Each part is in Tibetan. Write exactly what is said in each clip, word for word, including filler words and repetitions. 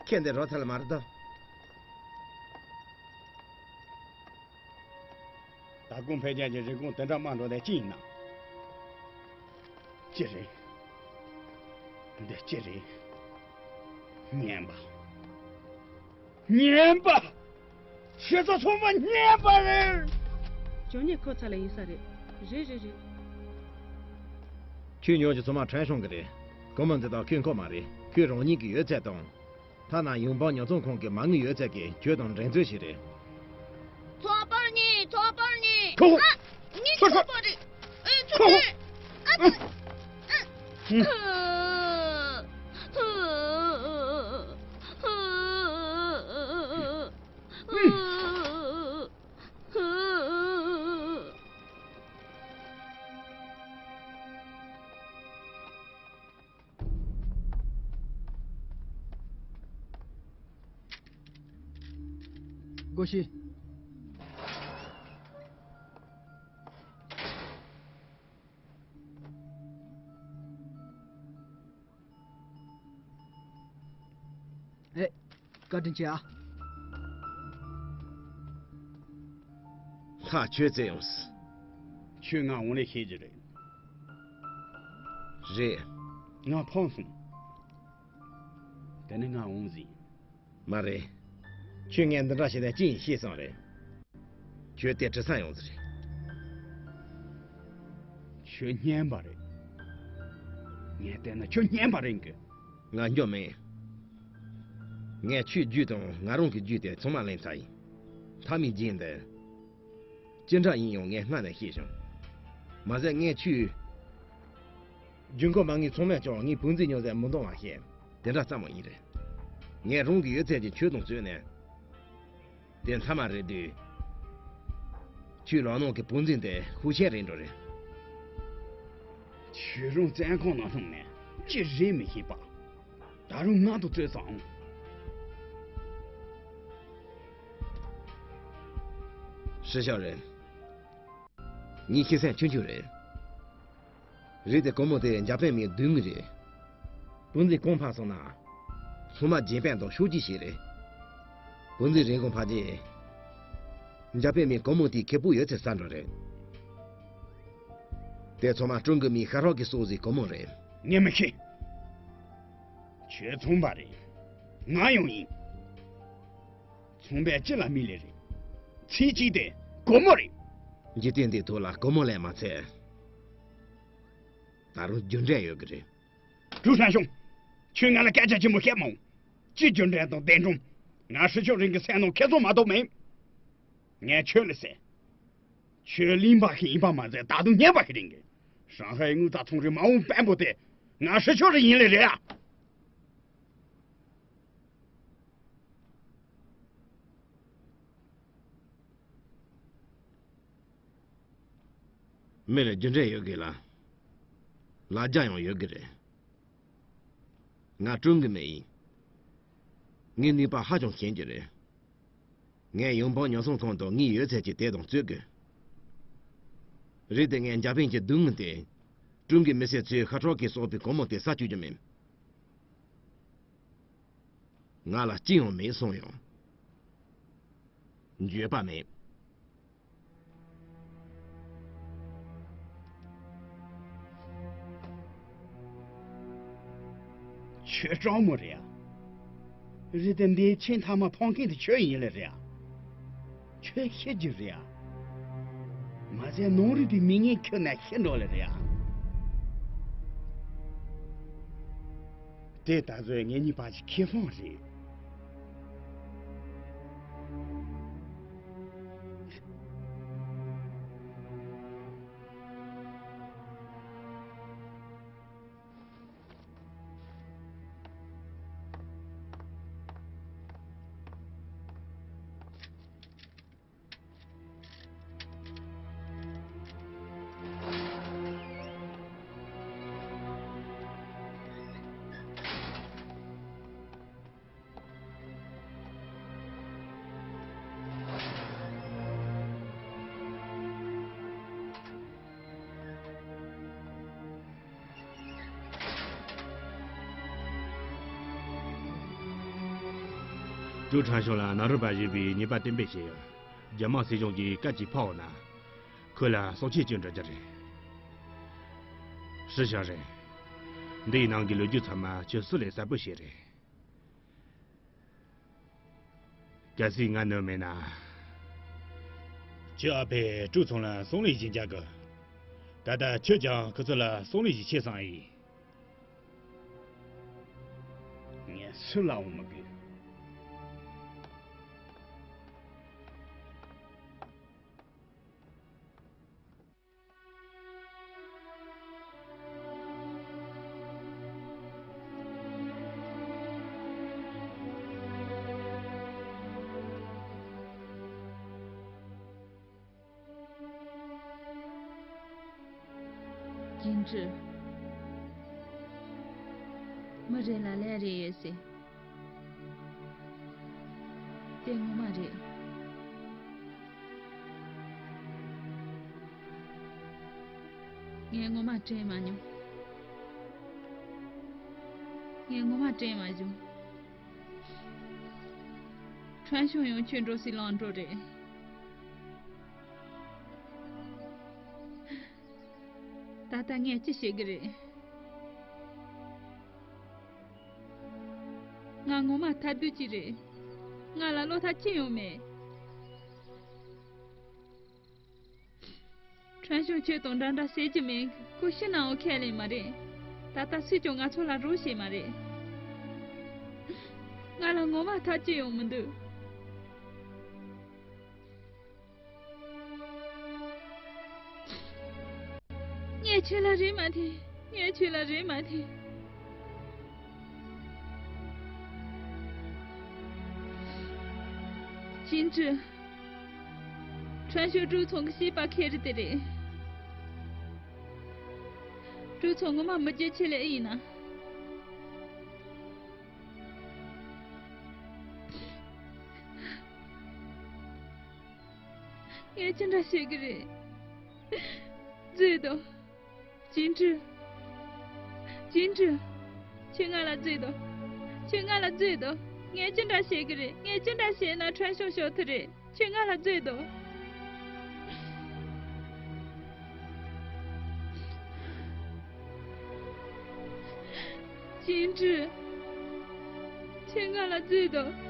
ཁྱེད་འདི་རོ་ཐལ་མ་རེད་དོ། ད་གུང་འཕེལ་རྒྱས་ཀྱི་རིན་གོང་དེ་འདྲ་དམའ་འགྲོ་དེ་ཅི་ཡིན་ནམ། ཅི་རེད། འདི་ཅི་རེད། ངན་པ། ངན་པ། ཁྱེད་ཚོ་ཚང་མ་ངན་པ་རེད། ཇོ་ཉེ་ཁོ་ཚ་ལ་ཡིན་ས་རེད། རེད་རེད་རེད། ཁྱོད་ཉོ་རྒྱུ་ཚང་མ་ཕྲན་ཤོང་གི་རེད། སྒོར་མོ་འདི་དག་ཁྱོད་མཁོ་མ་རེད། ཁྱོད་རང་ཉིད་ཀྱི་ཡོད་ཚད་དང་། ཐ་ན་ཡོང་འབབ་ཉོ་ཚོང་ཁང་གི་མ་དངུལ་ཡོད་ཚད་ཀྱིས་ཁྱོད་དང་འགྲན་རྩོད་བྱས་རེད། ཚོགས་པར་ཉེ། ཚོགས་པར་ཉེ། ཁྱོད། ཨ། ངའི་ཁྱོད། ཚོགས་པ་རེད། ཨེ། ཁྱོད། ཁྱོད། ཨ་ཙི། ཨ། ཨ། སྒོ་ཕྱེ། ཨེ། བཀའ་དྲིན་ཆེ་ཨ། ལྷ་ཁྱོད་བཙལ་ཡོང་སི། ཁྱོད་ང་འོང་ལེ་ཤེས་ཀྱི་རེད། རེད། ང་ཕངས་སོང་། དེ་ནི་ང་འོང་ཟིན། མ་རེད། ཁྱོད་ངས་འདི་འདྲ་བྱས་ནས་ཅི་ཡིན་ཤེས་སོང་རེད། ཁྱོད་དེ་དྲི་ས་ཡོང་ཟིན་རེད། ཁྱོད་སྨྱོན་པ་རེད། ངས་བལྟས་ན་ཁྱོད་སྨྱོན་པ་རེད་གི། ང་སྨྱོ་མེད། ངས་ཁྱོའི་རྒྱུ་དང་ང་རང་གི་རྒྱུ་དེ་ཚང་མ་ལེན་ཚར་ཡིན། མཐའ་མའི་རྗེས་འདི། ཅི་འདྲ་ཡིན་ཡང་ངས་སྔ་ནས་ཤེས་བྱུང་། མ་ཟད་ངས་ཁྱོའི་རྒྱུན་གོ་མ་ངའི་ཚང་མས་ཀྱང་ངའི་བུ་འཛིན་ཉོ་ཟེར་མི་འདང་བ་བཤད། དེ་འདྲ་ཙམ་མོ་ཡིན་རེད། ངས་རང་གི་ཡོད་ཚད་ཀྱི་ཁྱོད་དང་རྩོད་ནས། དེ་མཐའ་མ་རེད་དུས། ཁྱོད་ལག་ནང་གི་བུ་འཛིན་དེ་ཤུགས་ཆེན་རེད་འགྲོ་རེད། ཁྱོད་རང་བཙོན་ཁང་ནང་ལྷུང་ནས་ཅི་རེད་མི་ཤེས་པ། ད་རུང་ང་དང་རྩོད་ཙང་། ཧྲི་ཤོ་རེད། ངའི་ཤི་སེམས་ཆུང་ཆུང་རེད། རེད་དེ་སྒོར་མོ་དེ་འཇར་པན་མིའི་བསྡུ་དངུལ་རེད། བུ་འཛིན་གང་ཕར་སོང་ན། ཚང་མ་རྗེས་ཕན་དང་ཤུགས་རྐྱེན་ཞིག་རེད། བུ་འཛིན་རིན་གོང་འཕར་རྗེས། འཇར་པན་མིའི་སྒོར་མོ་དེའི་ཁེ་སྤོགས་ཡོད་ཚད་ཟ་འགྲོ་རེད། དེ་ཚང་མ་ཀྲུང་གོའི་མིའི་ཤ་ཁྲག་གིས་གསོག་ཟིན་སྒོར་མོ་རེད། ངས་མི་ཤེས། ཁྱོད་ཚོང་པ་རེད། ང་ཡང་ཡིན། ཚོང་པས་ཅི་ལ་མི་ལས་རེད། ཚིག་གཅིག་དེ་སྒོར་མོ་རེད། འཇིག་རྟེན་འདིའི་ཐོག་ལ་སྒོར་མོ་ལས་མ་ཚད། ད་རུང་རྒྱུ་འབྲས་ཡོད་ཀྱི་རེད། ཀྲུའུ་ཧྲན་ཤུང་། ཁྱོད་ང་ལ་སྐད་ཆ་ཆེན་མོ་བཤད་མ་འོང་། ཅི་རྒྱུ་འབྲས་དང་བདེན་དྲུང་། ང་ཧྲི་ཆོས་རིང་གི་སེམས་ནང་ཁེ་བཟང་མ་གཏོགས་མེད། ངས་ཁྱོད་ལ་ཟེར། ཁྱོད་གླེན་པ་ཞིག་ཡིན་པ་མ་ཟད་ད་དུང་སྨྱོན་པ་ཞིག་རེད་གི། ཧྲང་ཧའེ་དངུལ་རྩ་ཚོང་རའི་མ་འོངས་དཔོན་པོ་དེ་ང་ཧྲི་ཆོས་རིང་ཡིན་ལེ་རེད་ཨ། མི་ལ་རྒྱུ་འབྲས་ཡོད་དགོས་ལ། ལ་རྒྱ་ཡང་ཡོད་དགོས་རེད། ང་ཀྲུང་གི་མི་ཡིན། ངའི་ནུས་པ་ཧ་ཅང་ཞན་གྱི་རེད། ངས་ཡོང་འབབ་ཉོ་ཚོང་ཁང་དུ་ངའི་ཡོད་ཚད་ཀྱི་དེ་དང་རྩོད་དགོས། རེད་དེ་ངས་འཇར་པན་གྱི་བསྡུ་དངུལ་དེ། ཀྲུང་གི་མི་སེར་ཚོའི་ཤ་ཁྲག་གིས་གསོག་པའི་སྒོར་མོ་དེ་ཟ་བཅུག་རྒྱུ་མིན། ང་ལ་ཅི་ཡང་མེད་སོང་ཡང་། འགྱོད་པ་མེད། ཁྱོད་སྤྲང་མོ་རེད་ཨ། རེད་དེ་འདིའི་ཆེས་མཐའ་མ་ཕོག་མཁན་དེ་ཁྱོད་ཡིན་ལེ་རེད་ཨ། ཁྱོད་ཤི་རྒྱུ་རེད་ཨ། མ་ཟད་ནང་རིགས་དེ་མི་ངན་ཁྱོད་ནས་ཤི་འགྲོ་ལེ་རེད་ཨ། དེ་ད་གཟོད་ངེད་གཉིས་བར་གྱི་ཁེ་ཕན་རེད། ཀྲུའུ་ཁྲང་ཞུང་ལ་ནཱ་རོ་པ་བཞེས་པའི་ཉེས་པ་གཏན་འབེབས་བྱས་ཡོད། རྒྱལ་དམངས་སྲིད་གཞུང་གིས་སྐད་ཅིག་ཕབ་ན། ཁོ་ལ་སྲོག་ཆད་གཅོད་འགྲོ་རྒྱུ་རེད། ཧྲི་ཞང་རེད། འདིའི་ནང་གི་ལོ་རྒྱུས་ཚང་མ་ཁྱོད་སུ་ལས་གསལ་པོ་ཤེས་རེད། གལ་སྲིད་ང་གནོད་མེད་ན། ཁྱོད་ཨ་ཕས་ཀྲུའུ་ཚང་ལ་གསང་ལས་ཞུ་འཇགས་གི། ད་ལྟ་ཁྱོད་ཀྱང་ཁོ་ཚོ་ལ་གསང་ལས་ཞུ་ཆེད་སོང་ཨེ་ཡིན། ངས་སུ་ལའང་མི་དགོས། ཅིན་ཀྲི། མི་རེ་ལ་ལན་རེ་ཡོད་ཟེར། དེ་ངོ་མ་རེད། ངས་ངོ་མ་དྲན་མ་མྱོང་། ངས་ངོ་མ་དྲན་མ་བྱུང་། ཁྲན་ཤོ་ཡང་ཁྱོད་འགྲོ་སའི་ལམ་འགྲོ་རེད། ད་ལྟ་ངས་ཅི་བྱེད་ཀྱི་རེད། ང་ངོ་མ་ཐར་རྡུལ་གཅིག་རེད། ང་ལ་བློ་ཐག་ཅི་ཡང་མེད། ཁྲན་ཤོ་ཁྱོད་དང་འདྲ་འདྲ་བྱེད་ཀྱི་མེད། ཁོ་ཤི་ནའང་ཁས་ལེན་མ་རེད། ད་ལྟ་སུས་ཀྱང་ང་ཚོ་ལ་རོགས་བྱེད་མ་རེད། ང་ལ་ངོ་མ་ཐབས་ཅི་ཡང་མི་འདུག། ངས་ཁྱོད་ལ་རེ་མ་འཐེན། ངས་ཁྱོད་ལ་རེ་མ་འཐེན། ཅིན་ཀྲི། ཁྲན་ཤོ་ཀྲུའུ་ཚང་གི་བྱིས་པ་ཁེར་རེ་དེ་རེད། ཀྲུའུ་ཚང་ངོ་མ་མི་རྒྱལ་ཆེ་ལེ་ཨེ་ཡིན་ན། ངས་ཅི་འདྲ་བྱེད་ཀྱི་རེད། བཟོད་དོ། ཅིན་ཀྲི། ཅིན་ཀྲི། ཁྱོད་ང་ལ་བཟོད་དོ། ཁྱོད་ང་ལ་བཟོད་དོ། ངས་ཅི་འདྲ་བྱེད་ཀྱི་རེད། ངས་ཅི་འདྲ་བྱས་ན་ཁྲན་ཤོ་ཤོར་ཐུབ་རེད། ཁྱོད་ང་ལ་བཟོད་དོ། ཅིན་ཀྲི། ཁྱོད་ང་ལ་བཟོད་དོ།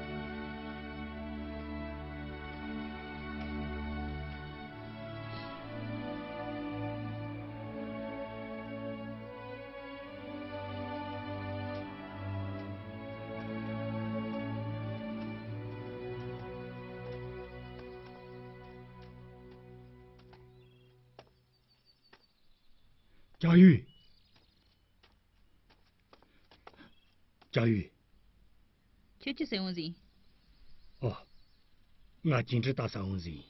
ཅང་ཡུས། ཅང་ཡུས། ཁྱོད་ཅི་ཟེར་འོང་ཟིན། ཨོ། ང་ཅིན་ཀྲི་ལྟ་ས་འོང་ཟིན།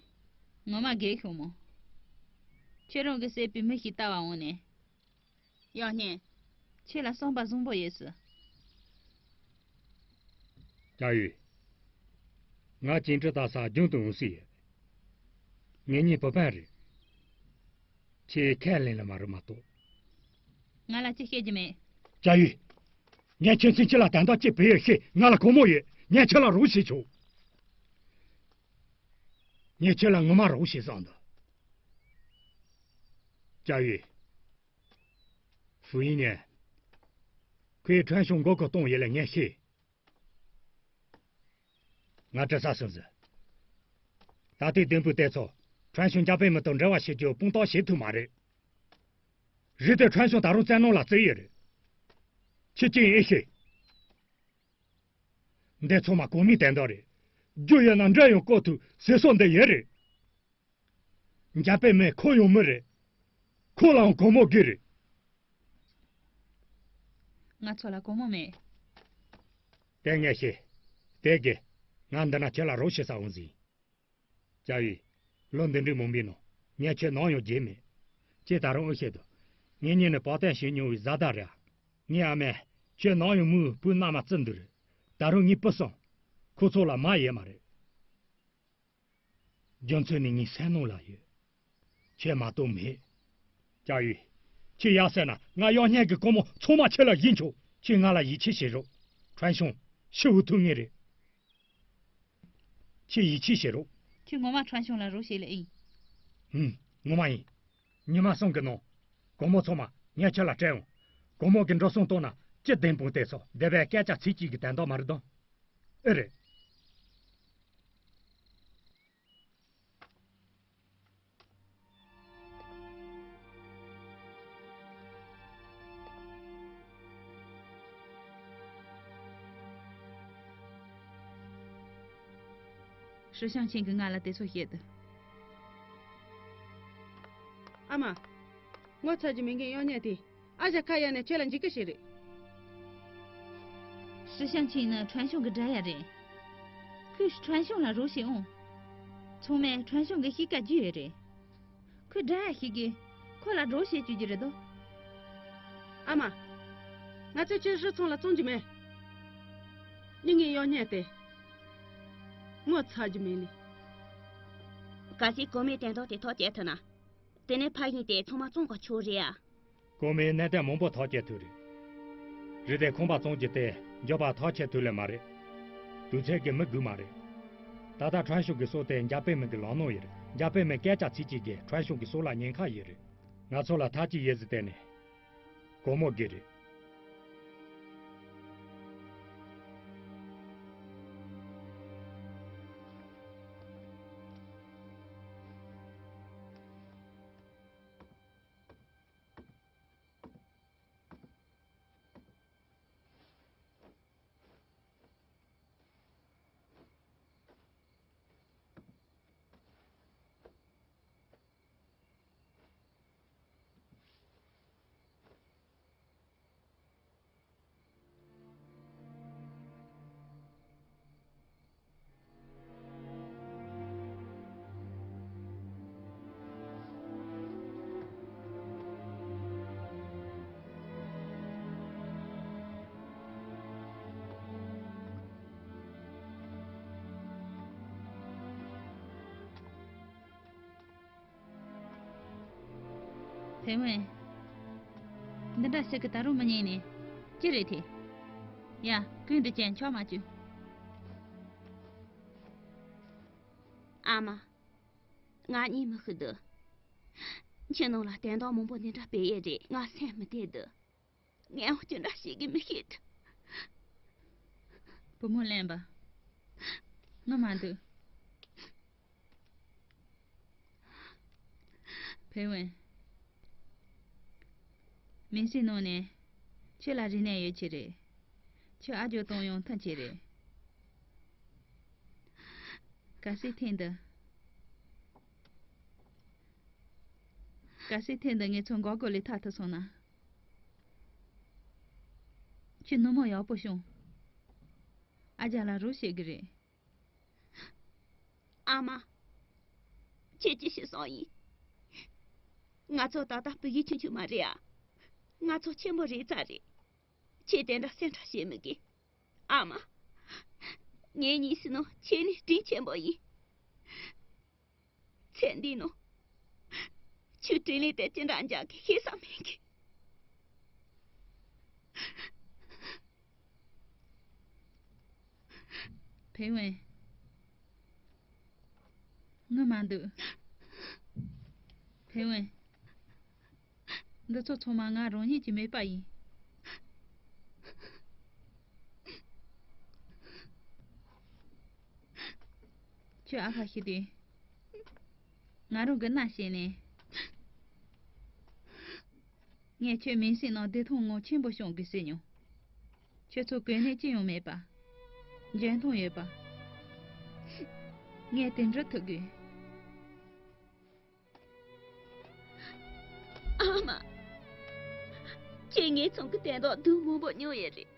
ངོ་མ་རྒས་ཤོག་མོ། ཁྱོད་རང་གི་བསད་པའི་མི་ཞིག་ལྟ་བ་འོང་ནས། ཡང་སྙིང་། ཁྱེད་ལ་བསམ་པ་བཟང་པོ་ཡོད་སྲིད། ཅང་ཡུས། ང་ཅིན་ཀྲི་ལྟ་ས་རྒྱུན་དུ་འོང་སྲིད་ཡོད། ངེད་གཉིས་བུ་སྤུན་རེད། ཁྱེད་ཁས་ལེན་ལ་མ་རུ་མ་གཏོགས། ང་ལ་ཅི་བཤད་རྒྱུ་མེད། ཅང་ཡུས། ངས་ཁྱེད་ཚོའི་ཁྱེད་ལ་དན་རྟགས་ཅི་བེད་ཡོད་ཤེས། ང་ལ་གོ་མོ་ཡོད། ངས་ཁྱེད་ལ་རོགས་བྱེད་ཆོག། ངས་ཁྱེད་ལ་ངོ་མ་རོགས་བྱེད་བསམ་འདུག། ཅང་ཡུས། ཧྥུ་ཡིན་ནས། ཁོས་ཁྲན་ཤོ་མགོ་སྐོར་གཏོང་ཡས་ལ་ངས་ཤེས། ང་དྲི་ས་སོང་ཟིན། ད་ལྟའི་བདུན་པོའི་དེ་ཚོ་ཁྲན་ཤོ་འཇར་པན་མི་དང་འབྲེལ་བ་བྱེད་རྒྱུ་སྤུངས་དག་བྱེད་ཐུབ་མ་རེད། རེད་དེ་ཁྲན་ཤོ་ད་རུང་བཙན་གནོན་ལ་བརྩི་ཡི་རེད། ཁྱེད་ཀྱིས་ཨེ་ཤེས། འདི་ཚང་མ་གོ་མིའི་དོན་དག་རེད། རྒྱུ་ཡོད་ན་འབྲས་ཡང་བཀོག་ཐུབ་ཟེར་སྲོལ་འདི་ཡོད་རེད། འཇར་པན་མི་ཁོ་ཡང་མི་རེད། ཁོ་ལའང་གོ་མོ་དགོས་རེད། ང་ཚོ་ལ་གོ་མོ་མེད། དེ་ངས་ཤེས། དེ་དགེ། ང་འདི་ན་ཁྱེད་ལ་རོགས་བྱེད་ས་འོང་ཟིན། ཅང་ཡུས། ལོ་འདི་འདྲའི་མང་པོའི་ནང་ངས་ཁྱེད་ནམ་ཡང་བརྗེད་མེད། ཁྱེད་ད་རུང་ཨེ་ཤེས་དོ། ངེད་གཉིས་ནི་བག་སྟོན་བྱེད་མྱོང་བའི་བཟའ་ཟླ་རེད། ངའི་ཨ་མས་ཁྱེད་ནམ་ཡང་མོའི་བུའི་མནའ་མ་བརྩི་འདུག་རེད། ད་རུང་ངའི་བུ་སོང་། ཁོ་ཚོ་ལ་མ་ཡོད་མ་རེད། རྒྱུ་མཚན་ནི་ངའི་སེམས་ནང་ལ་ཡོད། ཁྱེད་མ་གཏོགས་མེད། ཅང་ཡུས། ཁྱེད་ཡག་ཟེར་ན་ང་གཡག་སྙན་གྱི་སྒོར་མོ་ཚང་མ་ཁྱེད་ལ་བཞེས་ཆོག། ཁྱེད་ང་ལ་ཡིད་ཆེས་བྱེད་རོགས། ཁྲན་ཤོ་ཤི་འུ་ཐུག་ངེས་རེད། ཁྱེད་ཡིད་ཆེས་བྱེད་རོགས། ཁྱོད་ངོ་མ་ཁྲན་ཤུང་ལ་རོགས་བྱེད་ལེ་ཨིན། ཧུམ། ངོ་མ་ཡིན། ཉི་མ་གསུམ་གྱི་ནང་། སྒོར་མོ་ཚང་མ་ངས་ཁྱེད་ལ་སྤྲད་འོང་། སྒོར་མོ་གི་འགྲོ་སོང་བཏང་ན་ཅི་བདེན་དཔང་བལྟས་སོ། འདི་བས་སྐད་ཆ་ཚིག་གཅིག་གི་དོན་དག་མ་རེད་དམ། ཨེ་རེད། ཧྲི་ཤང་ཆིན་གྱིས་ང་ལ་དེ་ཚོ་བཤད་དུས། ཨ་མ། ངོ་ཚ་རྒྱུ་མེད་མཁན་གཡོག་བརྙན་དེ། ཨ་ཞང་ཁ་གཡར་ནས་ཁྱོད་ལ་འཇིགས་སྐུལ་བྱས་རེད། ཧྲི་ཤང་ཆིན་ནི་ཁྲན་ཤུང་གི་དགྲ་ཡ་རེད། ཁོས་ཁྲན་ཤུང་ལ་རོགས་བྱེད་འོང་། ཚང་མས་ཁྲན་ཤུང་གི་གཤིས་ཀ་རྒྱུས་ཡོད་རེད། ཁོས་དགྲ་ཡ་ཞིག་གིས་ཁོ་ལ་རོགས་བྱེད་བཅུག་རྒྱུ་རེད་དོ། ཨ་མ། ང་ཚོས་ཁྱོད་ཧྲི་ཚང་ལ་བཙོང་རྒྱུ་མེད། མྱི་ངན་གཡོག་བརྙན་དེ། ངོ་ཚ་རྒྱུ་མེད་ལེ། གལ་སྲིད་གོང་མའི་དོན་དག་དེ་ཐག་བཅད་ཐུབ་ན། དེ་ནས་ཕ་ཡུལ་དེ་ཚང་མ་བཙོང་དགོས་ཆོག་རེད་ཨ། གོང་མའི་གནད་དོན་མང་པོ་ཐག་བཅད་ཐུབ་རེད། རི་དེ་ཁང་པ་བཙོང་རྒྱུ་དེ་མགྱོགས་པ་ཐག་ཆོད་ཐུབ་ལེ་མ་རེད། དུས་ཚོད་ཀྱིས་མི་སྒུག་མ་རེད། ད་ལྟ་ཁྲན་ཤུང་གི་སྲོག་དེ་འཇར་པན་མི་གི་ལག་ནང་ཡོད་རེད། འཇར་པན་མི་སྐད་ཆ་ཚིག་གཅིག་གིས་ཁྲན་ཤུང་གི་སྲོག་ལ་ཉེན་ཁ་ཡོད་རེད། ང་ཚོ་ལ་ཐབས་ཅིག་ཡོད་ཟེར་བལྟས་ནས། སྒོར་མོ་དགོས་རེད། ཕེ་ཝན། འདི་འདྲ་ཞིག་གི་ད་རུང་མི་ཉན་ནས། ཅི་རེད་དེ། ཡ། གོས་འདི་ཅན་ཆོག་མ་བཅུག་ཨ་མ། ང་གཉིད་མི་ཤི་འདུག་ཁྱིམ་ནང་ལ་དོན་དག་མང་པོ་འདི་འདྲ་སྤེལ་ཡས་རེད། ང་སེམས་མི་བདེ་འདུག་ངས་ཅི་འདྲ་བྱེད་གི་མི་ཤེས། བུ་མོ་གླེན་པ། ངུ་མ་འདུག་ཕེ་ཝན། མིང་སྲིང་ནང་ནས་ཁྱོད་ལ་རིག་གནས་ཡོད་ཀྱི་རེད། ཁྱོད་ཨ་ཇོ་གཏོང་ཡོང་ཐུབ་ཀྱི་རེད། གལ་སྲིད་ཐེངས་འདི། གལ་སྲིད་ཐེངས་འདི་ངེད་ཚོ་འགོག་རྒོལ་ལས་ཐར་ཐུབ་སོང་ན། ཁྱོད་ནུ་མོ་ཡག་པོ་བྱུང་། ཨ་ཅག་ལ་རོགས་བྱེད་གི་རེད། ཨ་མ། ཁྱེད་ཀྱིས་ཤི་སོང་ཡིན། ང་ཚོ་ད་ལྟ་ཕྲུ་གུ་ཆུང་ཆུང་མ་རེད་ཨ། ང་ཚོ་ཆེན་པོ་རེད་ཙང་རེད། ཁྱེད་དེ་འདྲ་སེམས་ཁྲལ་བྱེད་མི་དགོས། ཨ་མ། ངའི་གཉིད་སད་ནོ་ཁྱེད་ནི་དྲིན་ཆེན་པོ་ཡིན། ཚེ་འདིའི་ནང་། ཁྱོད་དྲིན་ལན་དེ་ཅི་འདྲ་འཇལ་གི་ཤེས་ས་མེད་གི། ཕེ་ཝན། ངུ་མ་འདུག་ཕེ་ཝན། འདི་ཚོ་ཚང་མ་ང་རང་ཉིད་ཀྱི་མོས་པ་ཡིན། ཁྱོད་ཨ་ཕ་ཤི་དུས། ང་རང་གི་མནའ་བཤད་ནས། ངས་ཁྱོད་མིང་སྲིང་ནང་བདེ་ཐང་ངང་ཆེན་པོ་སྐྱོང་དགོས་ཟེར་མྱོང་། ཁྱོད་ཚོ་གོ་གནས་ཅི་ཡང་མེད་པ། འཇོན་ཐང་ཡོད་པ། ངས་དེ་འདྲ་ཐུབ་དགོས། ཨ་མ། ཁྱེད་ངེད་ཚང་གི་དོན་དག་སྡུག་མང་པོ་མྱོང་ཡོད་རེད།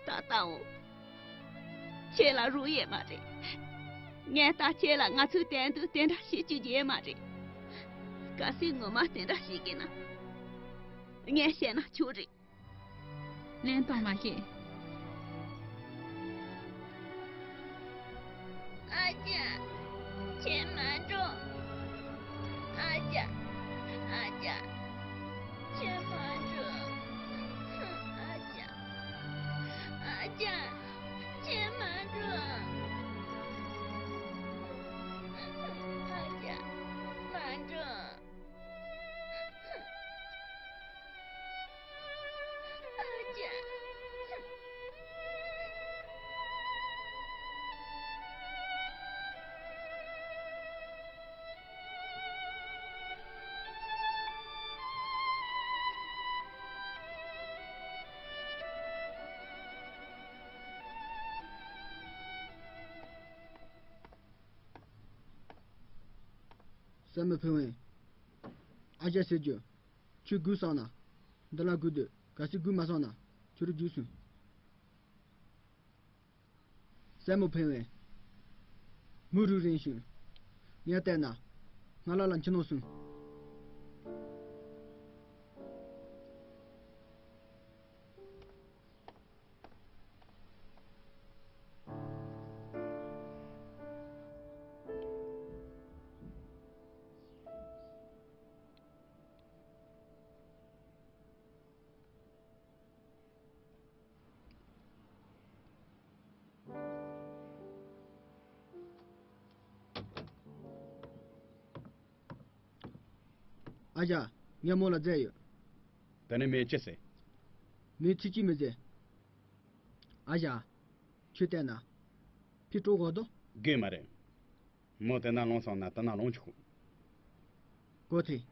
ད་ལྟའང་། ཁྱེད་ལ་རུང་ཡོད་མ་རེད། ངས་ད་ཁྱེད་ལ་ང་ཚོའི་དོན་དུ་དེ་འདྲ་བྱེད་རྒྱུ་ཡོད་མ་རེད། གལ་སྲིད་ངོ་མ་དེ་འདྲ་བྱེད་དགོས་ན། ངས་བཤད་ན་ཆོག་རེད། ལན་གཏོང་མ་ཤེས། ཨ་ཅག་ཁྱེད་མ་འགྲོ། ཨ་ཅག་ཨ་ཅག་ཁྱེད་མ་འགྲོ། ཨ་ཅག་ཨ་ཅག་ཁྱེད་མ་འགྲོ། བཙུན་མོ་ཕུན་ཝེ། ཨ་ཅག་ཟེར་རྒྱུ། ཁྱོད་སྒུག་སོང་ན། འདི་ལ་སྒུག་སྡོད། གལ་སྲིད་སྒུག་མ་སོང་ན། ཁྱོད་རང་རྒྱུགས་སོང་། བཙུན་མོ་ཕུན་ཝེ། མུ་རུ་རིང་ཞིང་། ངས་བལྟས་ན། སྔ་ལ་ལ་འཆི་ནོ་སོང་། ཨ་ཅག་ངས་མོ་ལ་བཙལ་ཡོད། དེ་ནས་མོས་ཅི་ཟེར། མོས་ཚིག་གཅིག་མི་ཟེར། ཨ་ཅག་ཁྱོད་བལྟས་ན། ཕི་སྤྲོ་གོ་དོ། དགོས་མ་རེད། མོ་དེ་ན་ལོངས་སོང་ན་དེ་ན་ལོངས་ཆོག། གོ་ཐལ།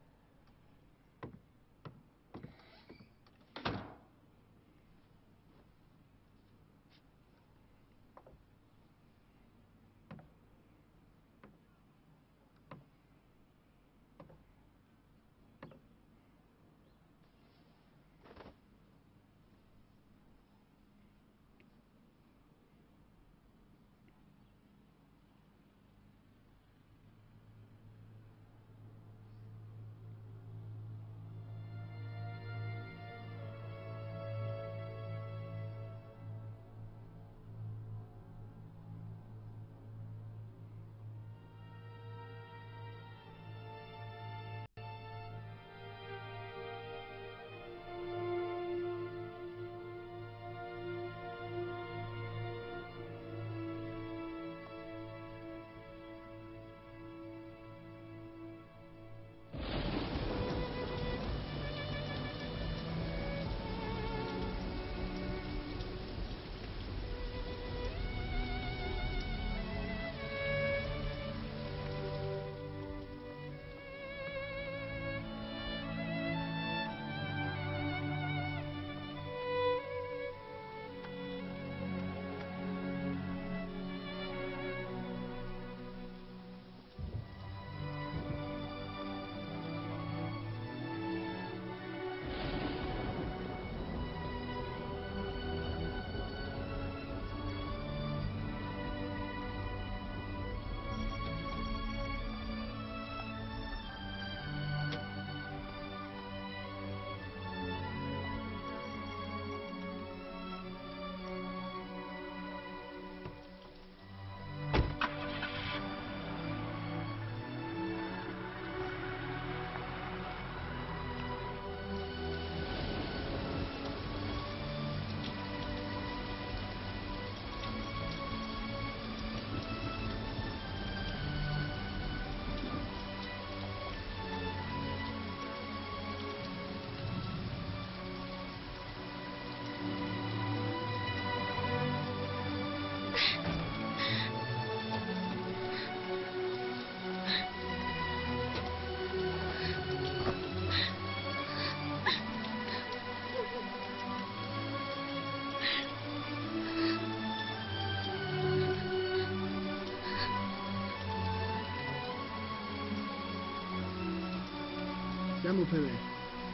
བཙུན་མོ་ཕུན་ཝེ།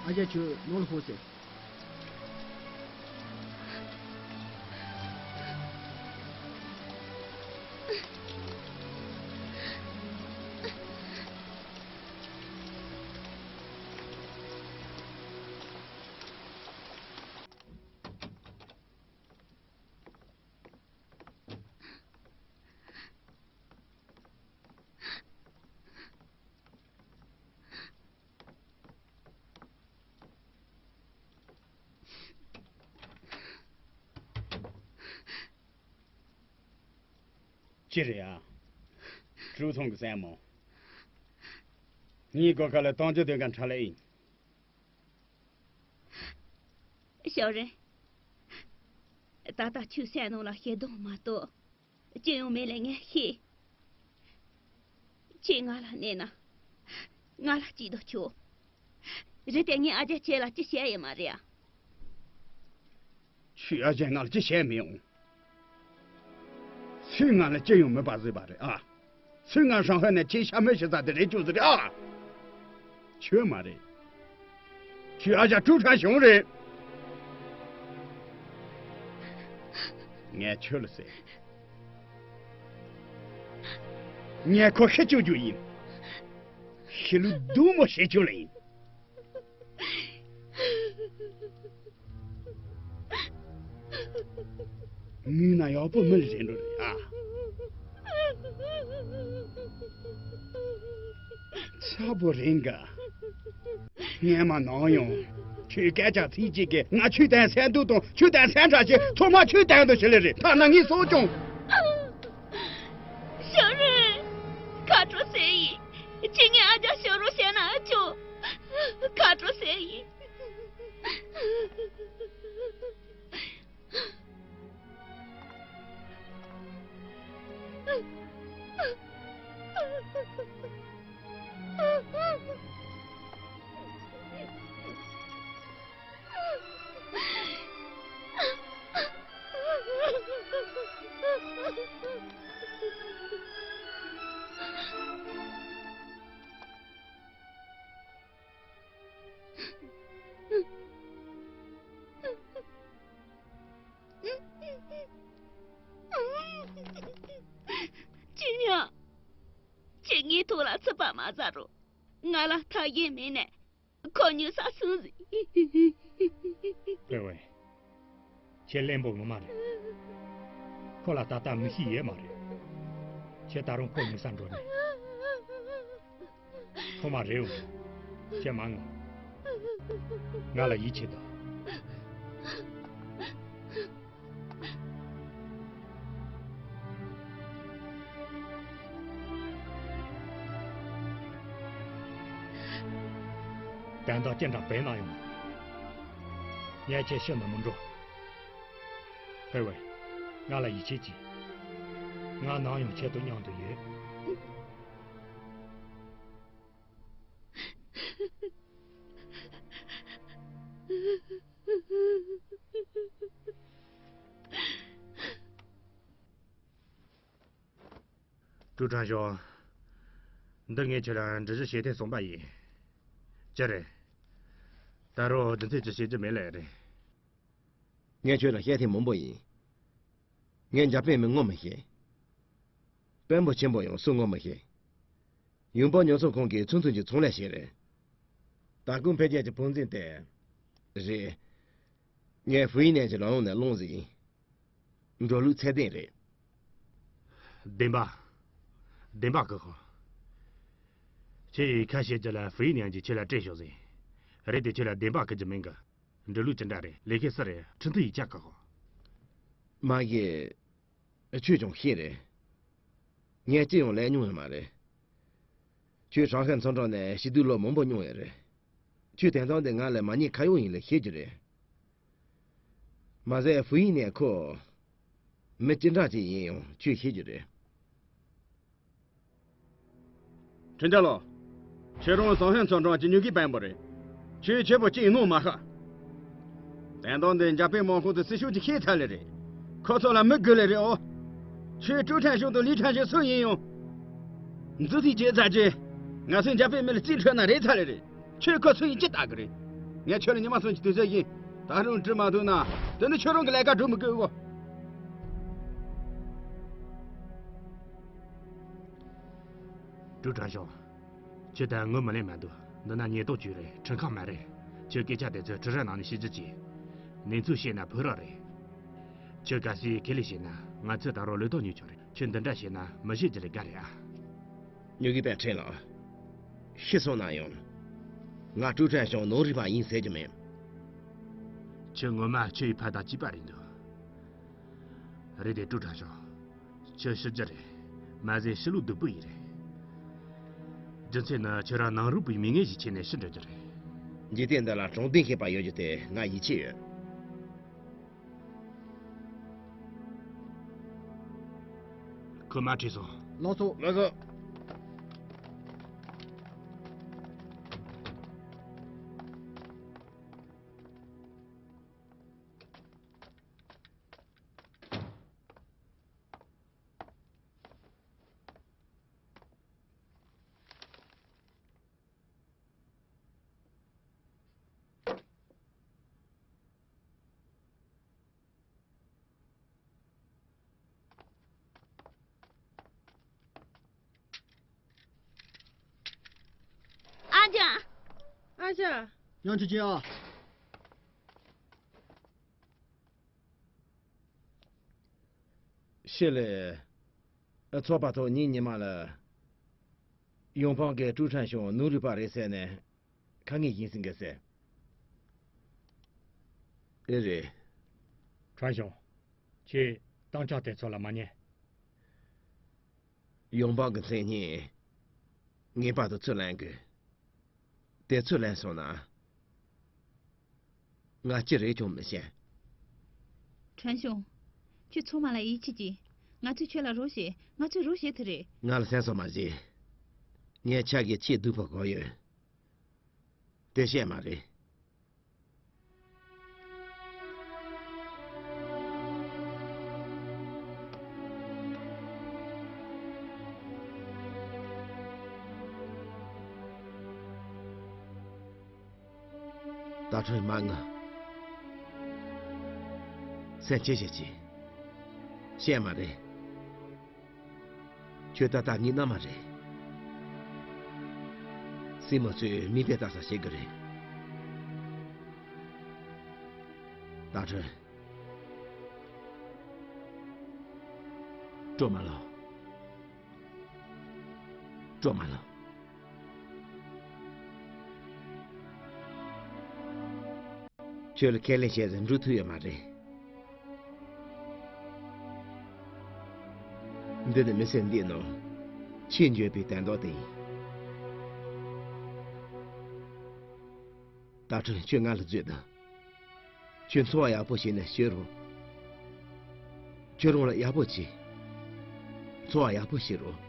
ཨ་ཅག་ཁྱོད་ནང་ལ་ཤོག་ཟེར། ཅི་རེད་ཨ། ཀྲུའུ་ཚང་གི་སྲས་མོ། ངའི་སྒོ་ཁ་ལ་གཏོང་རྒྱུ་དེ་ག་འཕྲལ་ལ་ཡིན། ཞའོ་རེན། ད་ལྟ་ཁྱོའི་སེམས་ནང་ལ་ཞེ་སྡང་མ་གཏོགས། ཅི་ཡང་མེད་ལ་ངས་ཤེས། ཁྱེད་ང་ལ་གནས་ན། ང་ལ་སྐྱིད་དོ་ཆོག། རེད་དེ་ངས་ཨ་ཅག་ཁྱེད་ལ་ཅི་བཤད་ཡོད་མ་རེད་ཨ། ཁྱོས་ཨ་ཅག་ང་ལ་ཅི་བཤད་མི་ཡོང་། སུས་ང་ལ་ཅི་ཡང་མེད་པ་བཟོས་པ་རེད་ཨ། སུས་ང་ཧྲང་ཧའེ་ནས་ཁྱེད་ཤ་མེད་བྱེད་ས་དེ་རེད་བཅུག་ཟེར་རེད་ཨ། ཁྱོད་མ་རེད། ཁྱོད་ཨ་ཅག་ཀྲུའུ་ཁྲན་ཞང་རེད། ངས་ཁྱོད་ལ་ཟེར། ངས་ཁོ་ཤི་བཅུག་རྒྱུ་ཡིན། ཤི་ལུགས་སྡུག་མོ་བྱེད་རྒྱུ་ལ་ཡིན། ངུས་ན་ཡག་པོ་མི་རེད་འགྲོ་རེད་ཨ། ཚ་པོ་རེད་འགའ། སྔན་མ་ནམ་ཡང་ཁྱོད་སྐད་ཆ་ཚིག་གཅིག་གིས་ང་ཆོས་དད་སེམས་སྡུག་དང་ཆོས་དད་སེམས་ཁྲལ་བྱེད། ཐོག་མ་ཆོས་དད་དུ་ཞི་ལི་རེད། ཐ་ན་ངས་སོགས་ཀྱང་། ཞང་རེད། ཁ་དྲོ་ཟེར་ཡིན། ཅི་ངས་ཨ་ཅག་ཞང་རོ་བཤད་ན་ཨ་ཅོ། ཁ་དྲོ་ཟེར་ཡིན། ཅི་ཡང་། ཅི་ངའི་ཐོག་ལ་ཚུད་པ་མ་ཟ་རོ། ང་ལ་ཐག་ཡེ་མེད་ནས། ཁོ་ཉོས་ས་སུ་ཟིག་ཨེ་ཝེ། ཁྱེད་གླེན་པོ་ངོ་མ་རེད། ཁོ་ལ་ད་ལྟ་མི་ཤེས་ཡོད་མ་རེད། ཁྱེད་ད་རུང་ཁོ་ཉོས་ས་འགྲོ་ནས། ཐོག་མ་རེད་འོ། ཁྱེད་མ་ངུ། ང་ལ་ཡིད་ཆེས་དང་། དོན་དག་ཅི་འདྲ་བས་ན་ཡང་། ངས་ཁྱེད་ཤི་ནས་མི་འགྲོ། ཧེ་ཝེ། ང་ལ་ཡིད་ཆེས་གྱིས། ང་ནམ་ཡང་ཁྱེད་དང་མཉམ་དུ་ཡོད། ཀྲུའུ་ཁྲང་ཞང་། འདི་ངས་ཁྱོད་ལ་འདྲི་གཞི་བྱེད་ཐེངས་གསུམ་པ་ཡིན། ཅི་རེད། ད་རུང་རྒྱུ་མཚན་ཅི་བཤད་རྒྱུ་མེད་ལེ་རེད། ངས་ཁྱོད་ལ་བཤད་ཐེངས་མང་པོ་ཡིན། ངས་འཇར་པན་མི་ངོ་མི་ཤེས། དཔོན་པོ་ཆེན་པོ་ཡང་སུ་ངོ་མི་ཤེས། ཡུང་པ་ཉོ་ཚོང་ཁང་གི་ཚུན་ཚོད་ཀྱི་ཚོང་ལས་ཤིག་རེད། ད་སྐུ་འཕེལ་རྒྱས་ཀྱི་ཕོ་འཛིན་ཏེ། རེད། ངས་ཧྥུ་ཡི་ནན་གྱི་ལམ་ལུགས་ནས་སློང་ཟིག་ཡིན། འགྲོ་ལུགས་ཚད་ལྡན་རེད། བདེན་པ། བདེན་པ་གི་ཧོ། ཁྱེད་ཡིས་ཁ་བཤད་རྒྱུ་ལ་ཧྥུ་ཡི་ནན་གྱིས་ཁྱེད་ལ་སྤྲད་ཤོག་ཟིག་རེད་དེ་ཁྱེད་ལ་བདེན་པ་གི་རྒྱུ་མིན་གི། འགྲོ་ལུགས་ཅི་འདྲ་རེད། ལས་ཀའི་སུ་རེད། ཁྲི་འཛིན་ཡིག་ཆ་གི་ཧོ། མ་གི། ཁྱོད་ཀྱང་ཤེས་རེད། ངས་ཅི་ཡང་ལས་མྱོང་ཡོད་མ་རེད། ཁྱོད་ཧྲང་ཧའེ་ཚོང་ཁྲོམ་ནས་ཞི་དུལ་ལོ་མང་པོ་མྱོང་ཡོད་རེད། ཁྱོད་དེང་སང་འདི་ང་ལས་མ་ཉེས་ཁ་གཡོག་ཡིན་ལ་ཤེས་རྒྱུ་རེད། མ་ཟད་ཧྥུ་ཡི་ནན་ཁོ། མི་ཅི་འདྲ་ཅིག་ཡིན་ཡང་ཁྱོད་ཤེས་རྒྱུ་རེད། ཁྲིན་ཏེ་ལོ། ཁྱེད་རང་ཧྲང་ཧའེ་ཚོང་ཁྲོམ་གྱི་ཉོ་གི་དཔོན་པོ་རེད། ཁྱོད་ཁྱེད་པོ་ཅི་ཡིན་ནོ་མ་ཤ། དོན་དག་འདི་འཇར་པན་དམག་ཁོངས་དུ་སྲི་ཞུ་ཅིག་ཤེས་ཚར་ལེ་རེད། ཁོ་ཚོ་ལ་མི་དགོས་ལེ་རེད་ཨོ། ཁྱོད་ཀྲུའུ་ཁྲན་ཞང་དང་ལི་ཁྲན་ཞང་སུ་ཡིན་ཡང་། འཛུལ་ཐིག་བྱས་ཚར་རྗེས། ང་ཚོས་འཇར་པན་མི་ལ་རྩིས་འཕྲོད་ན་རེད་ཚར་ལེ་རེད། ཁྱོད་ཁོ་ཚོ་ཡིན་ཅི་ལྟ་གི་རེད། ངས་ཁྱོད་ལ་ཉི་མ་གསུམ་གྱི་དུས་ཚོད་ཡིན། ད་རུང་འགྲུབ་མ་ཐུབ་ན། དེ་ནི་ཁྱོད་རང་གི་ལས་ཀ་འགྲུབ་མི་དགོས་གོ། ཀྲུའུ་ཁྲང་ཞང་། ཁྱོད་ད་ངོ་མི་ལེན་མ་འདུག་འདི་ན་ཉེན་རྟོག་ཅུས་རེད། ཁྲིམས་ཁང་མ་རེད། ཁྱོད་སྐད་ཆ་དེ་ཚོ་ཁྲི་རལ་ནང་ནས་བཤད་རྒྱུ་བྱེད། གནས་ཚུལ་བཤད་ན་ཕོ་རག་རེད། ཁྱོད་གལ་སྲིད་ཁས་ལེན་བྱས་ན་ང་ཚོས་ད་རུང་ལོས་ཐོག་ཉོས་ཆོག་རེད། ཁྱོད་འདི་འདྲ་བྱས་ན་མི་བཤད་རྒྱུ་ལས་དགའ་རེད་ཨ། ཉོ་གི་པའི་ཁྲིན་ལགས། ཤི་སོང་ན་ཡང་། ང་ཀྲུའུ་ཁྲན་ཞང་ནོར་རིག་པ་ཡིན་ཟེར་རྒྱུ་མེད། ཁྱོད་ངོ་མ་ཁྱོད་ཡི་ཕ་དང་གཅིག་པ་རེད་འདུག་རེད་དེ་ཀྲུའུ་ཁྲང་ཞང་། ཁྱོད་ཤི་རྒྱུ་རེད། མ་ཟད་ཤི་ལུགས་སྡུག་པོ་ཡིན་རེད། རྒྱུ་མཚན་ནི་ཁྱོད་རང་ནང་རུལ་པོའི་མི་ངན་ཞིག་ཁྱེར་ནས་ཤི་འགྲོ་རྒྱུ་རེད། འཇིག་རྟེན་འདི་ལ་དྲང་བདེན་ཞེས་པ་ཡོད་རྒྱུ་དེ་ང་ཡིད་ཆེས་ཡོད། ཁོ་མར་ཁྲིད་སོང་། ལགས་སོ། ལགས་སོ། ཨ་ཅག་དབྱངས་ཅན་ཅན་ཨ། ཤི་ལེ། ཚོགས་པ་ཐོག་ཉིན་ཉི་མ་ལ། ཡོང་ཕང་གི་ཀྲུའུ་ཁྲན་ཞུང་ནོར་རུས་པ་རེད་ཟེར་ནས། ཁ་ངེས་ཡིན་ཟིན་གི་ཟེར། ཨེ་རེད། ཁྲན་ཞུང་། ཁྱེད་སྟངས་ཆ་དེ་ཚོ་ལ་མ་ཉན། ཡོང་འབབ་ཀྱི་མཚན་སྙན། ངེས་པར་དུ་ཚུར་ལེན་དགོས། དེ་ཚུར་ལེན་སོང་ན། ང་ཅི་རེད་ཀྱང་མི་ཤེས། ཁྲན་ཞུང་། ཁྱོད་ཚང་མ་ལ་ཡིད་ཆེས་ཀྱིས། ང་ཚོས་ཁྱོད་ལ་རོགས་བྱེད། ང་ཚོས་རོགས་བྱེད་ཐུབ་རེད། ང་ལ་སེམས་སོ་མ་བྱེད། ངས་ཁྱེད་ཀྱི་ཆེས་སྡུག་པ་གོ་ཡོད། དེ་བཤད་མ་རེད། ད་ཁྲོད་མ་ངུ། སེམས་ཅི་ཞིག་བྱེད། བཤད་མ་རེད། ཁྱོད་ད་ལྟ་ངའི་མནའ་མ་རེད། སྲིང་མོ་ཚོས་མིག་དཔེ་ལྟ་ས་བྱེད་གི་རེད། ད་ཁྲོད། སྤྲོ་མ་ལོ། སྤྲོ་མ་ལོ། ཁྱོད་ལ་ཁས་ལེན་བྱས་ཟིན་འགྲོ་ཐུབ་ཡོད་མ་རེད། འདི་ནི་མི་ཚེ་འདིའི་ནང་ཆེས་མགྱོགས་པའི་དོན་དག་དེ་ཡིན། ད་ཁྲོད་ཁྱོད་ང་ལ་བརྗོད་དང་། ཁྱོད་འཚོ་བ་ཡག་པོ་བྱས་ནས་ཤི་རོགས། ཁྱོད་རང་ལ་ཡག་པོ་བྱས། འཚོ་བ་ཡག་པོ་བྱེད་རོགས།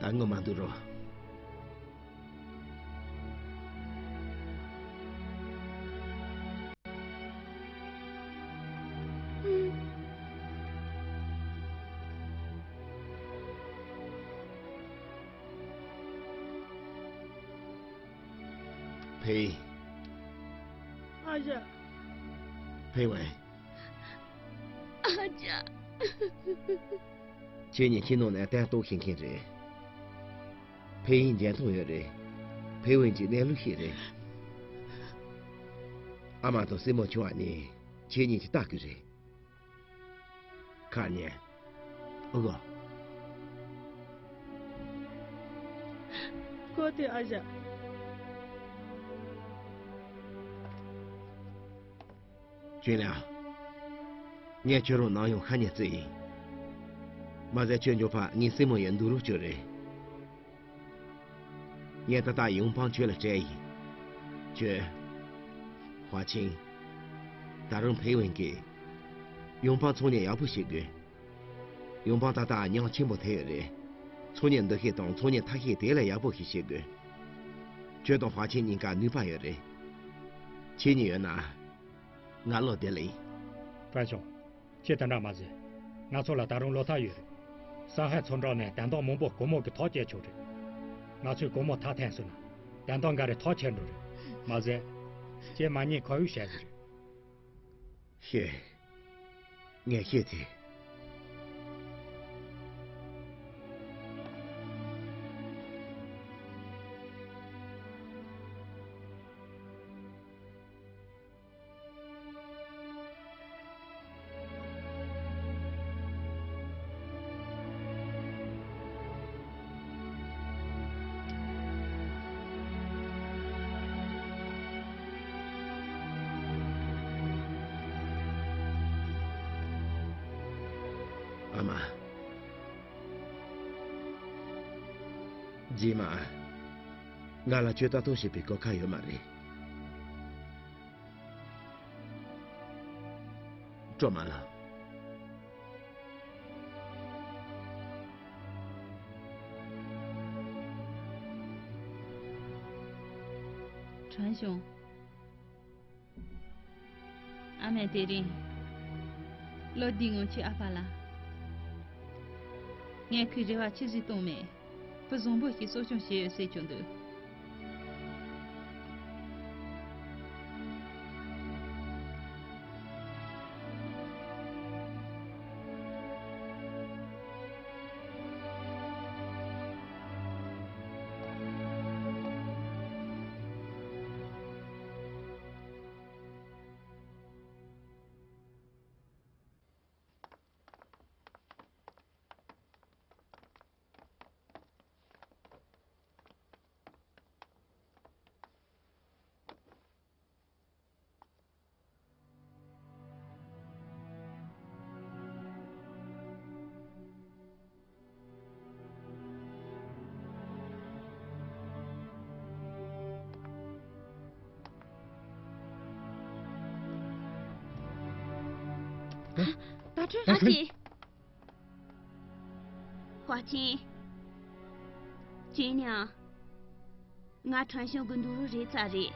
ད་ངུ་མ་འདུག་རོགས། ཕེ། ཨ་ཞ། ཕེ་ཝེ། ཨ་ཅག་ཁྱེད་གཉིས་ཁྱིམ་ནང་ནས་གཏན་གཏོགས་ཤེས་མཁན་རེད། ཕེ་ཡིན་འཇོན་ཐང་ཡོད་རེད། ཕེ་ཝེ་གྱི་གནས་ལུགས་ཤེས་རེད། ཨ་མ་དང་སྲིང་མོ་ཆུང་བ་གཉིས་ཁྱེད་གཉིས་ཀྱིས་ལྟ་དགོས་རེད། ཁ་ཉན། ཨོ་གོ། ཁོ་དེ་ཨ་ཞ། ཅུན་ལིའང་། ངས་ཁྱོད་རང་ནམ་ཡང་ཁ་ཉན་རྩིས་ཡིན། མ་ཟད་ཁྱོད་མགྱོགས་པ་ངའི་སྲིང་མོ་ཡི་འདུག་རོགས་བྱོས་རེད། ངས་ད་ལྟ་ཡོང་འཕང་ཁྱོད་ལ་སྤྲད་ཡིན། ཁྱོད། ཧྭ་ཆིང་། ད་རུང་ཕེ་ཝེན་གྱིས། ཡོང་འཕང་ཚོང་གཉེར་ཡག་པོ་བྱེད་དགོས། ཡོང་འཕང་ད་ལྟ་མྱིང་ཆེན་པོ་ཐེབས་ཡོད་རེད། ཚོང་གཉེར་འདུ་ཤེས་དང་ཚོང་གཉེར་ཐབས་ཤེས་དེ་ལས་ཡག་པོ་ཞིག་བྱེད་དགོས། ཁྱོད་དང་ཧྭ་ཆིང་གཉིས་ཀ་ནུས་པ་ཡོད་རེད། ཁྱེད་གཉིས་ཡོད་ན། ང་བློ་བདེ་ལེ་ཡིན། ཀྲན་ཞང་། ཁྱེད་དེ་འདྲ་མ་ཟེར། ང་ཚོ་ལ་ད་རུང་བློ་ཐག་ཡོད་རེད། སན་ཧའེ་མཚོ་འགྲམ་ནས་དོན་དག་མང་པོ་སྒོར་མོ་གི་ཐག་བཅད་ཆོག་རེད། ང་ཚོས་སྒོར་མོ་ཐག་འཐེན་སོང་ན། དོན་དག་འགའ་རེ་ཐག་ཆད་འགྲོ་རེད། མ་ཟད། ཁྱེད་མ་ཉེས་ཁོ་ཡུག་བྱས་ཟིན་རེད། ཤེས། ངས་ཤེས་ཚེ། ཨ་མ། རྗེས་མ། ང་ལ་ཁྱོད་ལྟ་རྟོག་བྱེད་པའི་གོ་སྐབས་ཡོད་མ་རེད། སྤྲོ་མ་ལ། ཁྲན་ཞུང་། ཨ་མས་དེ་རིང་། ལོ་འདིའི་སྔོན་ཆད་ཨ་ཕ་ལ། ངས་ཁོའི་རེ་བ་ཆུད་ཟོས་བཏང་མེད། བུ་བཟང་པོ་ཞིག་གསོ་སྐྱོང་བྱས་ཡོད་ཟེར་བྱུང་འདུག། ད་ཁྲུན། ཧྭ་ཅི། ཧྭ་ཅི། ཅི་ཉང་། ང་ཁྲང་ཞུང་གི་འདུག་རོགས་རེད་ཚར་རེད།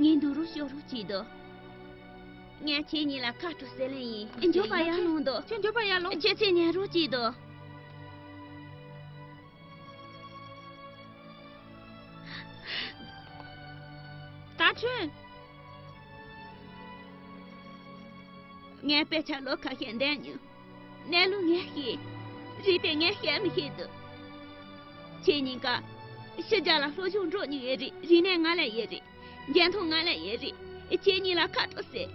ངས་འདུག་རོགས་ཤོག་རོགས་གྱིས་དོ། ངས་ཁྱེད་གཉིས་ལ་ཁ་དྲོ་ཟེར་ལེ་ཡིན། འགྱོད་པ་ཡར་ལོངས་དོ། ཁྱེད་འགྱོད་པ་ཡར་ལོངས། ཁྱེད་ཚེ་ཉན་རོགས་གྱིས་དོ། ད་ཁྲུན། ངས་དཔེ་ཆ་ལོ་ཁ་ཤས་འདོན་མྱོང་། གནས་ལུགས་ངས་ཤེས། རིག་པས་ངས་བཤད་མི་ཤེས་འདུག་ཁྱེད་གཉིས་ཀ་ཕྱི་རྒྱལ་ལ་སློབ་སྦྱོང་འགྲོ་མྱོང་ཡོད་རེད། རིག་གནས་ང་ལ་ཡོད་རེད། འཇོན་ཐང་ང་ལ་ཡོད་རེད། ཁྱེད་གཉིས་ལ་ཁ་དྲོ་ཟེར།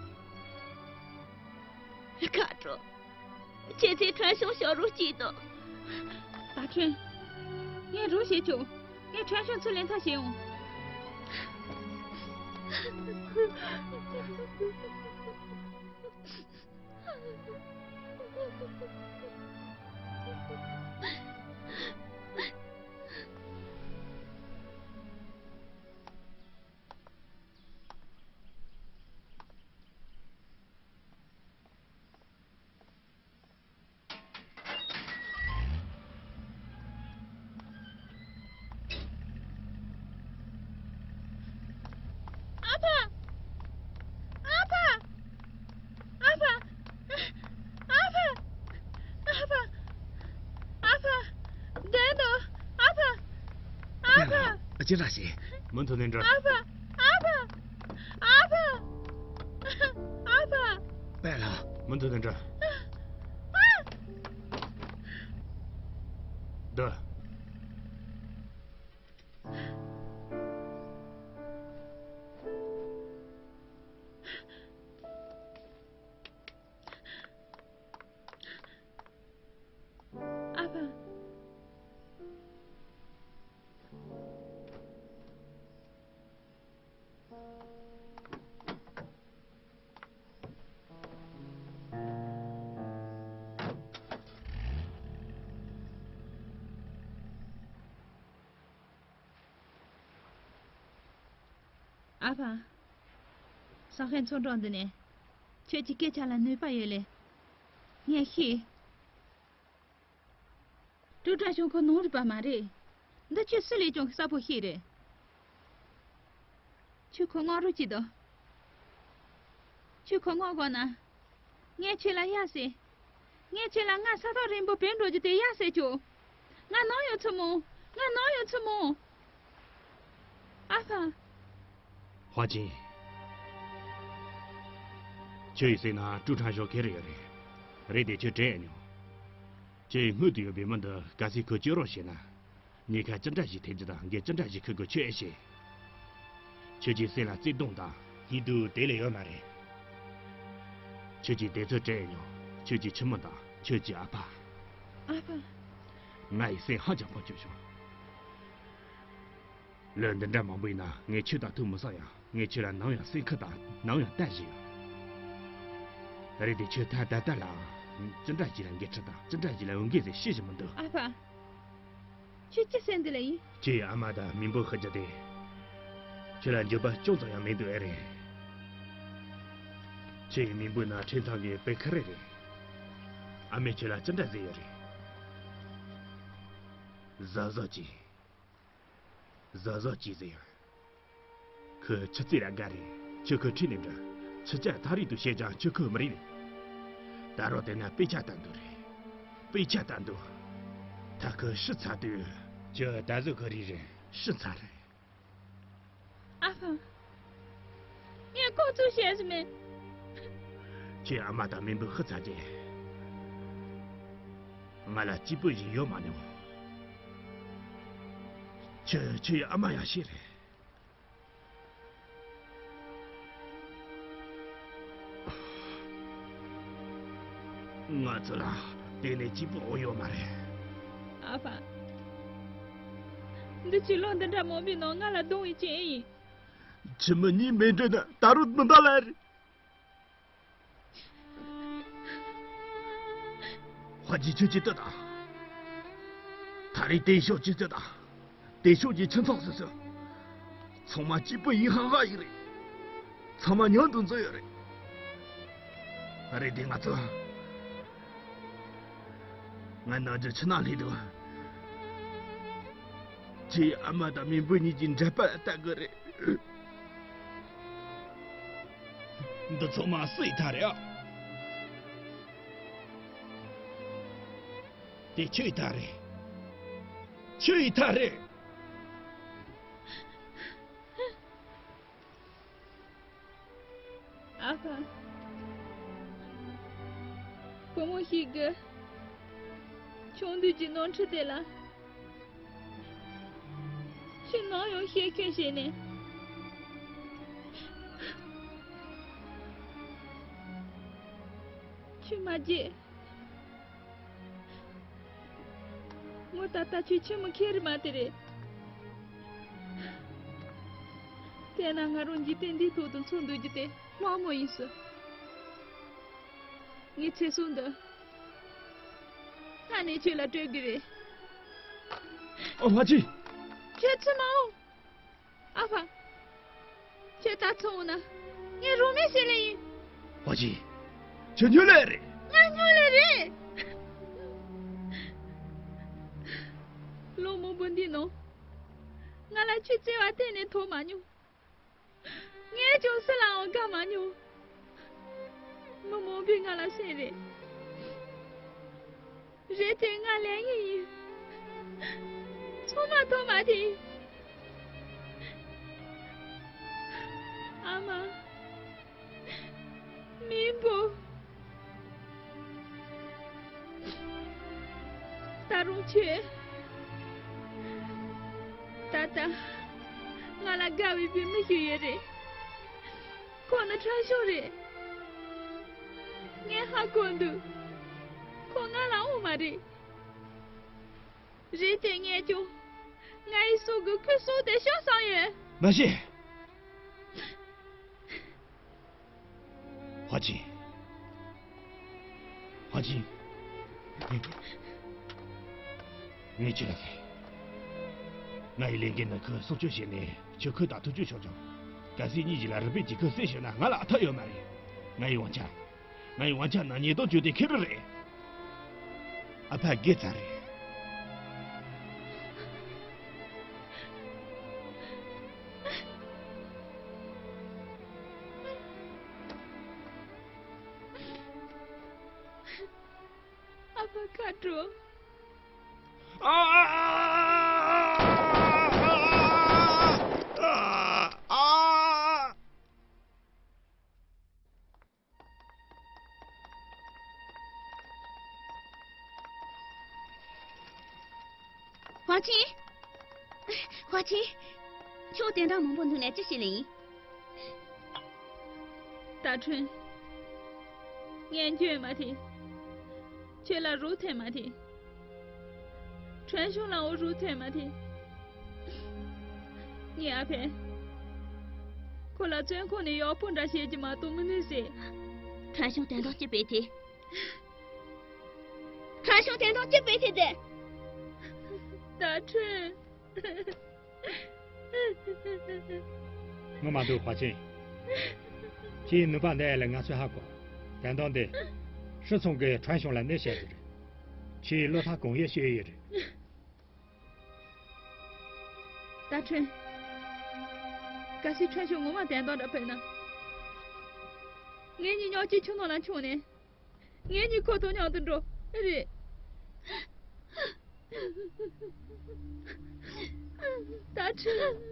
ཁ་དྲོ། ཁྱེད་ཚོས་ཁྲང་ཞུང་ཤོག་རོགས་གྱིས་དོ། ད་ཁྲུན། ངས་རོགས་བྱེད་ཆོག་ངས་ཁྲང་ཞུང་ཚུར་ལེན་ཐབས་བྱེད་འོང་། ཨ་ཕ། ཨ་ཕ། ཨ་ཕ། ཨ་ཕ། ཨ་ཕ། ཨ་ཕ། བསྡད་དོ། ཨ་ཕ། ཨ་ཕ། ཨ་ཅེ་ར་ཤི། མུ་མཐུད་ནས་འགྲོ། ཨ་ཕ། ཨ་ཕ། ཨ་ཕ། ཨ་ཕ། པད་ལ། མུ་མཐུད་དུ་འགྲོ། སྡོད། ཨ་ཕ། ཨ་ཕ། ས་ཧན་ཚོང་གྲོགས་འདི་ནས་ཁྱོད་ཀྱི་སྐད་ཆ་ལ་ནུས་པ་ཡོད་ལེ། ངས་ཤེས། ཀྲུའུ་ཀྲང་ཞུང་ཁོ་ནོར་རིག་པ་མ་རེད། འདི་ཁྱོད་སུ་ལས་ཀྱང་གསལ་པོ་ཤེས་རེད། ཁྱོད་ཁོ་མངགས་རོགས་གྱིས་དོ། ཁྱོད་ཁོ་མངགས་དགོས་ན། ངས་ཁྱོད་ལ་ཡ་ཟེར། ངས་ཁྱོད་ལ་ང་ས་ཐག་རིང་པོ་བུད་འགྲོ་རྒྱུ་དེ་ཡ་ཟེར་ཆོག་ང་ནམ་ཡོང་ཚུལ་མོ། ང་ནམ་ཡོང་ཚུལ་མོ། ཨ་ཕ། ཧྭ་ཅིན། ཁྱོད་ཡི་སེམས་ན་ཀྲུའུ་ཁྲང་ཞོ་ཁེར་ཡོད་རེད། རེད་དེ་ཁྱོད་དྲན་ཡ་མྱོང་། ཁྱོད་ཡི་སྔོན་དུ་ཡོད་པའི་མི་འདི་གལ་སྲིད་ཁོས་བཅོས་རོགས་བྱས་ན། ཉེན་ཁ་ཅི་འདྲ་ཞིག་ཐེབས་རྒྱུ་དང་འགན་ཅི་འདྲ་ཞིག་འཁུར་དགོས་ཁྱོད་ཨེ་ཤེས། ཁྱོད་ཀྱི་སེམས་ལ་བརྩེ་དུང་དང་སྙིང་སྡུག་དེ་ལས་ཡོད་མ་རེད། ཁྱོད་ཀྱིས་དེ་ཚོ་དྲན་ཡ་མྱོང་། ཁྱོད་ཀྱི་ཆུང་མ་དང་ཁྱོད་ཀྱི་ཨ་ཕ། ཨ་ཕ། ང་ཡི་སེམས་ཧ་ཅང་ཕམ་བཅུག་བྱུང་། ལོ་འདི་འདྲ་མང་པོ་ཡིན་ན་ངས་ཁྱོད་དང་ཐུག་མི་སོང་ཡང་། ངས་ཁྱོད་ལ་ནམ་ཡང་སེམས་ཁུར་དང་ནམ་ཡང་བལྟ་བཞིན་ཡོད། རེད་དེ་ཁྱོད་ད་ལྟ་ལྟ་ལ། ཅི་འདྲ་ཞིག་ལ་འགན་འཁྲི་དང་ཅི་འདྲ་ཞིག་ལ་འོས་འགན་ཟེར་ཤེས་བཞིན་མི་འདུག་ཨ་ཕ། ཁྱོད་ཅི་ཟེར་འདི་ལ་ཡིན། ཁྱོད་ཡི་ཨ་མ་དང་མིང་པོ་ཤི་རྒྱུ་དེ། ཁྱོད་ལ་འགྱོད་པ་ཅུང་ཙམ་ཡང་མི་འདུག་ཨེ་རེད། ཁྱོད་ཡི་མིང་པོའི་ནང་ཁྲིམས་ཁང་གི་དཔེ་ཁ་རེ་རེད། ཨ་མས་ཁྱོད་ལ་ཅི་འདྲ་ཟེར་ཡོད་རེད། གཟབ་གཟབ་གྱིས། གཟབ་གཟབ་གྱིས་ཟེར་ཡོད། ཁོས་ཁྱི་རྩིས་ར་དགའ་རེད། ཁྱོད་ཁོའི་འཁྲིས་ནས་འགྲོ། ཁྱི་སྐྱག་ཐག་རིང་དུ་བྱས་ཀྱང་ཁྱོད་ཁོའི་མི་རིགས་རེད། ད་རུང་དེ་ན་དཔེ་ཆ་ལྟ་འདུག་རེད། དཔེ་ཆ་ལྟ་འདུག་ད་ཁོས་ཤི་ཚར་དུས་ཁྱོད་ད་གཟོད་ཁོའི་རིགས་རེད། ཤི་ཚར་རེད། ཨ་ཕ། ངས་ཁོ་ཚོས་བཤད་ཟིན་མེད། ཁྱོད་ཨ་མ་དང་མིང་པོ་ཤི་ཚར་རྗེས། ང་ལ་གཅིག་པུ་ཞིག་ཡོད་མ་མྱོང་། ཁྱོད་ཁྱོད་ཡི་ཨ་མ་ཡང་ཤི་རེད། ང་ཚོ་ལ་དེ་ནས་གཅིག་པུ་འོང་ཡོད་མ་རེད། ཨ་ཕ། འདི་ཕྱི་ལོ་འདི་འདྲ་མང་པོའི་ནང་ང་ལ་གདུང་བའི་རྐྱེན་ཡིན། ཁྱིམ་མི་གཉིས་མེ་འདྲེན་ན་ད་རུང་མི་འདའ་ལ་རེད། ཧྭ་ཅིན་ཁྱོད་ཀྱིས་ལྟོས་དང་། ད་རེས་དེ་ཤོག་ཅིག་ལྟོས་དང་། དེ་ཤོག་གི་ཁྱིམ་ཚང་སོ་སོ། ཚང་མ་གཅིག་པུ་ཡིན་ཧང་ཧ་ཡིན་རེད། ཚང་མ་མཉམ་དུ་འཛུལ་ཡོད་རེད། རེད་དེ། ང་ཚོ། ང་ནང་ཆུ་ཆུ་ནང་སླེབས་འདུག་ཁྱེད་ཨ་མ་དང་མེས་པོ་གཉིས་ཀྱི་འདྲེས་པ་ལ་ལྟ་དགོས་རེད། འདི་ཚང་མ་སུའི་ཐག་རེད་ཨ། དེ་ཁྱོའི་ཐག་རེད། ཁྱོའི་ཐག་རེད། ཨ་ཕ། བུ་མོ་ཞིག་གིས་ཆུང་དུས་ཀྱི་ནོར་འཁྲུལ་དེ་ལ་ཁྱོད་ནམ་ཡང་ཤེས་ཁྱོད་བྱས་ནས། ཁྱོད་མ་བརྗེད། ངོ་ད་ལྟ་ཁྱོད་ཆེན་མོ་ཁྱེད་རི་མ་དེ་རེད། དེས་ན་ང་རང་འཇིག་རྟེན་འདིའི་ཐོག་ཏུ་འཚོ་འདུག་རྒྱུ་དེ་ལྷག་མོ་ཡིན་སོང་། ངའི་ཚེ་སྲོག་འདི་སྔ་ནས་ཁྱོད་ལ་སྤྲོད་དགོས་རེད། ཨ་ཕ་ཅི། ཁྱོད་ཚུར་མ་འོང་། ཨ་ཕ། ཁྱོད་ད་ཚུར་འོང་ན། ངས་རང་མེད་བྱེད་ལེ་ཡིན། ཨ་ཅེ། ཁྱོད་སྨྱོ་ལེ་རེད། ང་སྨྱོ་ལེ་རེད། ལོ་མང་པོ་འདིའི་ནང་། ང་ལ་ཁྱོད་བརྩེ་བ་གཏན་ནས་ཐོབ་མ་མྱོང་། ངས་ཀྱང་སུ་ལའང་དགའ་མ་མྱོང་། མི་མང་པོས་ང་ལ་སེམས་རེད། རེད་དེ་ང་ལས་ངེས་ཡིན། ཚང་མ་ཐོག་མ་དེ་ཡིན། ཨ་མ། མེས་པོ། ད་རུང་ཁྱོད། ད་ལྟ། ང་ལ་དགའ་བའི་བུ་མོ་ཞིག་ཡོད་རེད། ཁོ་ནི་ཁྲ་ཤོང་རེད། ངས་ཧ་གོ་འདུག་ཁོ་ང་ལ་འོང་མ་རེད། རེད་དེ་ངས་ཀྱང་། ང་ཡི་སྲོག་གི་ཁུ་སྲོག་དེ་ཤོར་སོང་ཡོད། མ་བྱེད། ཧྭ་ཅིན། ཧྭ་ཅིན། ངས་ཁྱོད་ལ་ཟེར། ང་ཡི་ལས་འགན་ནི་ཁོ་སྲོག་སྐྱོབ་བྱས་ནས་ཁྱོད་ཁོ་དང་ཐུག་རྒྱུ་ཆོག་ཀྱང་། གལ་སྲིད་གཉིས་ཀྱི་ལ་རུ་པེ་གྱིས་ཁོ་བསད་ཤོར་ན་ང་ལ་ཐབས་ཡོད་མ་རེད། ང་ཡི་དབང་ཆ། ང་ཡི་དབང་ཆ་ནང་ཉེས་རྡུང་བྱུང་དེ་ཁེ་རུ་རེད། ཨ་ཕ་དགེ་རྩ་རེད། ཨ་ཕ་ཁ་དྲོ། ཨ། ཧྭ་ཅིན། ཧྭ་ཅིན། ཁྱོད་དེ་འདྲ་མང་པོ་འདུག་ནས་ཅི་བྱེད་ལེ་ཡིན། ཏ་ཁྲུན། ངས་འཇོན་མ་ཐེ། ཁྱོད་ལ་རོགས་ཐེ་མ་ཐེ། ཁྲོན་ཤོང་ལའང་རོགས་ཐེ་མ་ཐེ། ངའི་ཨ་ཕས། ཁོ་ལ་བཙོན་ཁང་ནས་ཡག་པོ་འདྲ་བྱེད་ཀྱི་མ་གཏོགས་མི་ནུས་ཟེར། ཁྲོན་ཤོང་དོན་དག་ཅི་བྱེད་ཐེ། ཁྲོན་ཤོང་དོན་དག་ཅི་བྱེད་ཐེ་དེ། ཏ་ཁྲུན། ངོ་མ་འདུག་ཧྭ་ཅིན། ཁྱེད་ནུས་པ་འདི་ལ་ང་ཚོས་ཧ་གོ། དོན་དག་འདི། ཧྲི་ཚང་གིས་ཁྲོན་ཤོང་ལ་གནོད་བྱས་ཡོད་རེད། ཁྱེད་བློ་ཐག་གང་ཡོད་ཤོད་ཡོད་རེད། ཏ་ཁྲུན། གལ་སྲིད་ཁྲོན་ཤོང་ངོ་མ་དོན་དག་འདྲ་ཕེབས་ན། ངེད་གཉིས་མཉམ་གཅིག་ཆུ་ནང་ལ་མཆོངས་ནས། ངེད་གཉིས་ཁོ་དང་མཉམ་དུ་འགྲོ་རེད། ཏ་ཁྲུན།